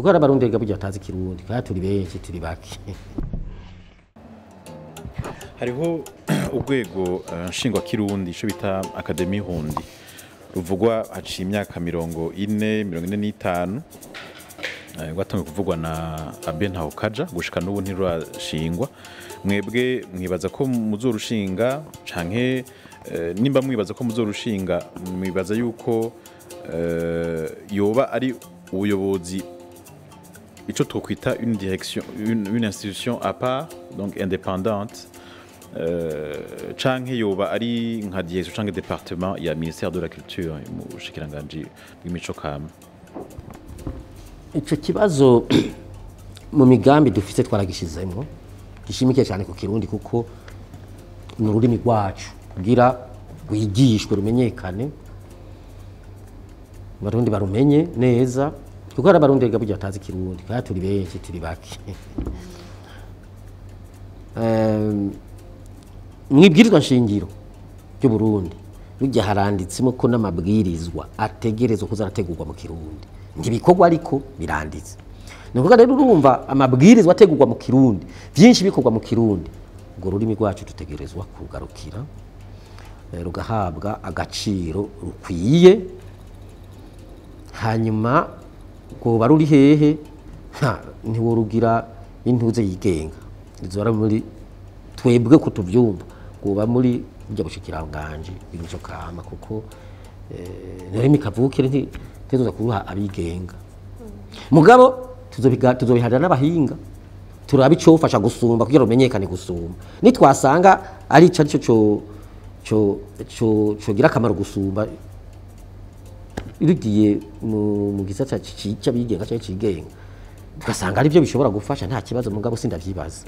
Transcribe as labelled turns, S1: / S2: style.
S1: Kuko hari Abarundi rega burya batazi Kirundi, kandi turi benshi, turi bake.
S2: Hariho urwego nshingwakirundi, ico bita Académie Hundi, ruvugwa haciye imyaka 40, 45, rwatanguye kuvugwa na Abbé Ntahokaja, gushika n'ubu ntirurashingwa. Mwebwe mwibaza ko muzorushinga, canke nimba mwibaza ko muzorushinga, mwibaza yuko yoba ari ubuyobozi, ico twokwita une direction, une institution à part, donc indépendante, canke yoba ari nka direction canke département ya ministère de la culture, mu bushikiranganji bw'imico kama?
S1: Ico kibazo mu migambi dufise twaragishizemwo, gishimikiye cyane ku Kirundi, kuko ni ururimi rwacu, kugira rwigishwe, rumenyekane, Abarundi barumenye neza, kuko hari Abarundi rega burya batazi Kirundi, kandi turi benshi, turi bake. Mwibwirizwa nshingiro ry'u Burundi burya haranditsemo ko n'amabwirizwa ategerezwa kuza arategurwa mu Kirundi. Ntibikorwa, ariko biranditse. Ni ukuvuga rero, urumva, amabwirizwa ategurwa mu Kirundi, byinshi bikorwa mu Kirundi, urwo rurimi rwacu dutegerezwa kugarukira, rugahabwa agaciro rukwiye. Hanyuma rwoba ruri hehe? Ha, ntiworugira intuze yigenga, izora muri twebwe ko tuvyumva rwoba muri burya bushikiranganji bw'imico kama, kuko nururimi kavukire, ntituza kuruha abigenga. Mugabo tuzobiharira n'abahinga, turabe icofasha gusumba kugira rumenyekane gusumba. Nitwasanga ari ico arico co cogira akamaro gusumba rugiye mu gisata c'abigenga canke cigenga, tugasanga ari byo bishobora gufasha, nta kibazo. Mugabo sindavyibaza.